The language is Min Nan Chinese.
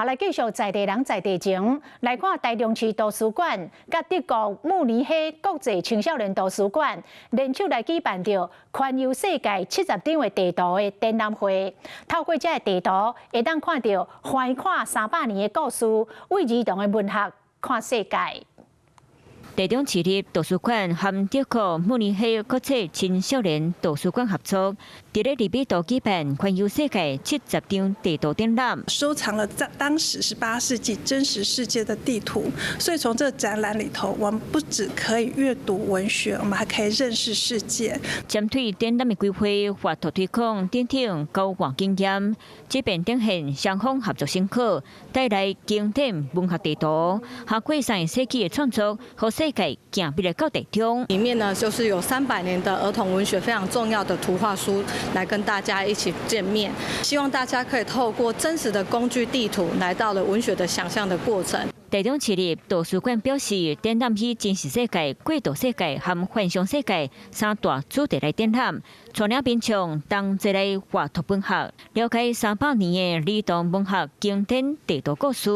好，來繼續在地人在地情，來看臺中市圖書館佮德國慕尼黑國際青少年圖書館聯手來舉辦著環遊世界70張的地圖的展覽會。透過這个地圖，會當看著橫跨300年的故事，為兒童的文學看世界。台中市立圖書館和德國慕尼黑國際青少年圖書館合作，佇咧利比多舉辦環遊世界七十張地圖展覽。收藏了在當時18世紀真實世界的地圖，所以從這個展覽裡頭，我們不只可以閱讀文學，我們還可以認識世界。針對展覽的規劃、畫圖推廣等等交換經驗，這邊展現雙方合作成果，帶來經典文學地圖，涵蓋三個世紀的創作予世界行入來到台中。裡面呢，就是有300年的兒童文學非常重要的圖畫書，來跟大家一起見面。希望大家可以透過真實的工具地圖，來到了文學的想象的過程。台中市立圖書館表示，展覽以真實世界、過渡世界和幻想世界三大主題來展覽，帶領民眾同齊來閱讀文學，了解300年的兒童文學經典地圖故事。